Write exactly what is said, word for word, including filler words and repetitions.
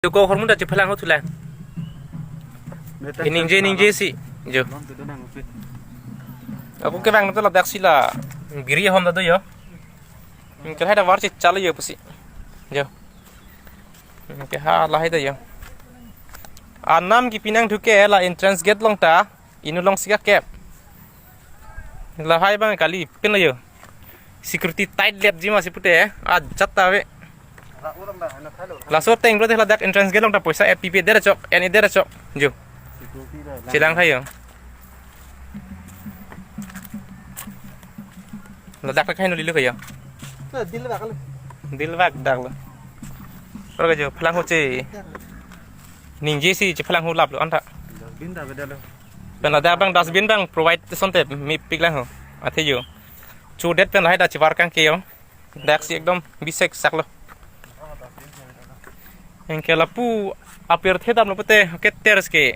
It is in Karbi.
Ko hormu ta chephelang ho thula. Iningje, iningje si. Jo. Ako kevang nangta ladak si la biri ahom ta do jo. Ke hai ta var chechalo jo pusi. Jo. Ke ha lahai ta jo. Anam kipi nangthu ke la entrance gate along ta. Inut along si kep. Lahai abang kali pin lo jo. Security tight lap ji masi pute. Ajat ta ave. Laso ateng pulote ladak entrance gate along ta poisa ep pipe der chok, en der chok. Jo. Chelang hai jo. Ladak ta khai no lilo kaya. Dil bak lo. Dil bak dak lo. Oro jo phelang ho che. Ningje si chephelang ho lap lo anta. Bin ta beda lo. Pen ladak abang dustbin abang provide asonte mepik lang ho. Athe jo. Chodet pen lahai ta chevar kangke jo. Dak si ekdom bisek sak lo. Anke lapu apirthe damlo pute ke terrace ke.